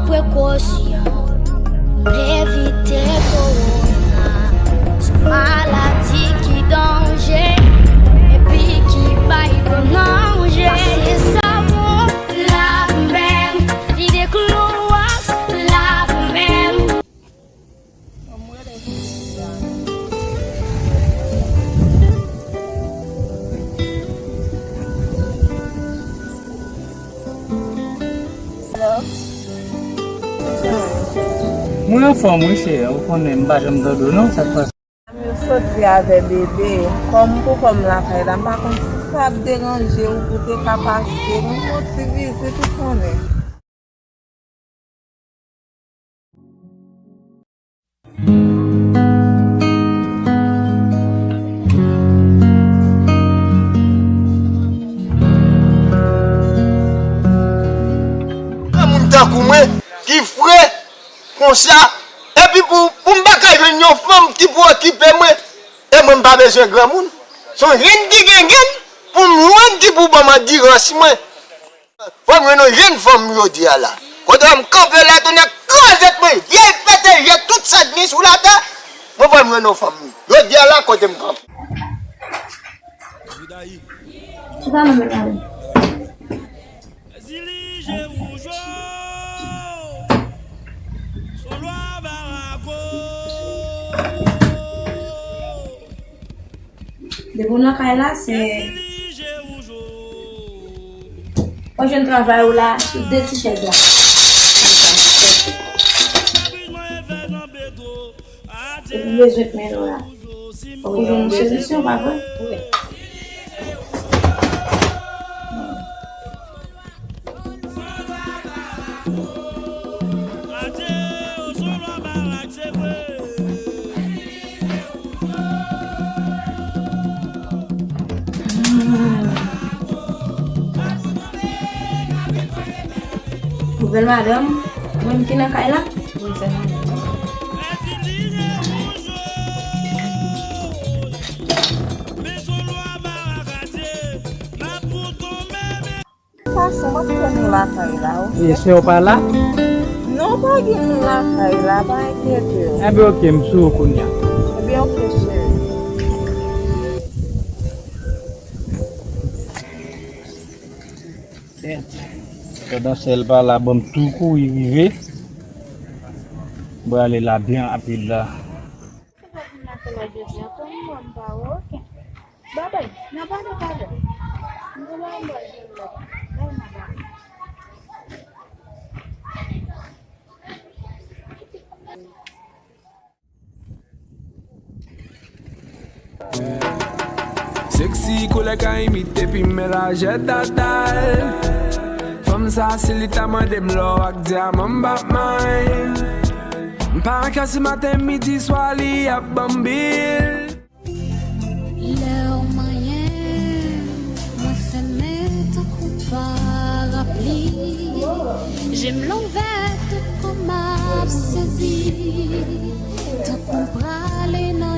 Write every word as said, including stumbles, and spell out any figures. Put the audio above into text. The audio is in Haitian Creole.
Prekosyon pou n evite kowona. Se yon maladi ki danje epi ki bay gwo danje. Pase savon, lave men, vide klowòks, lave men. Mwen anfòm wi cheri, ou konnen m pa janm tande w non, sa k pase? Mwen soti avè bebe, kòm pou kòm lakay la, m pa konn si sa ap deranje w pou te ka pase, mwen fè yon ti vizit ou konnen. Granmoun tankou mwen ki fre konsa, epi pou, pou m pa ka jwenn yon fanm ki pou okipe mwen, e mwen m pa bezwen granmoun. Se yon jèn ki gen jèn pou m jwenn ki pou ban m andirans mwen. Fò m jwenn yon jèn fanm jodi a la. Kote m kanpe la, tonnè kraze mwen, vyèy pete je tout sa k gen sou latè. Mwen fò m jwenn yon fanm jodi a la, kote m kanpe. Chita non, mèt ale. Depi w nan kay la, se w jwenn travay ou la, sou de ti chèz la. Epi bezwen k mennen w la. Fòk ou jwenn yon solisyon, pa vre? Wi. Nouvèl madanm, ou menm ki nan kay la? Wi, se mwen menm. Fason, m ap tann ou lakay la, wi. E sè w pa la? Non, pa gen moun lakay la, pa enkyete w. Enben, oke, m sou ou kounye a. Enben, oke, cheri. Pandan sè l pa la, ban m tou kouri rive. M prale la byen rapid la. Babay, nan pale talè. M gen bagay m pral di w la. Bay m nan pale. Sexy koulè ka imite pimen lajè tatal. Fanm sa si li ta mande m lò ak dyaman m p ap may. M pa anka si maten midi swa li ap ban m bil. Lè w manyen, mwen fèmen tankou parapli. Je m louvè tout kò m ap sezi. Tankou m prale nan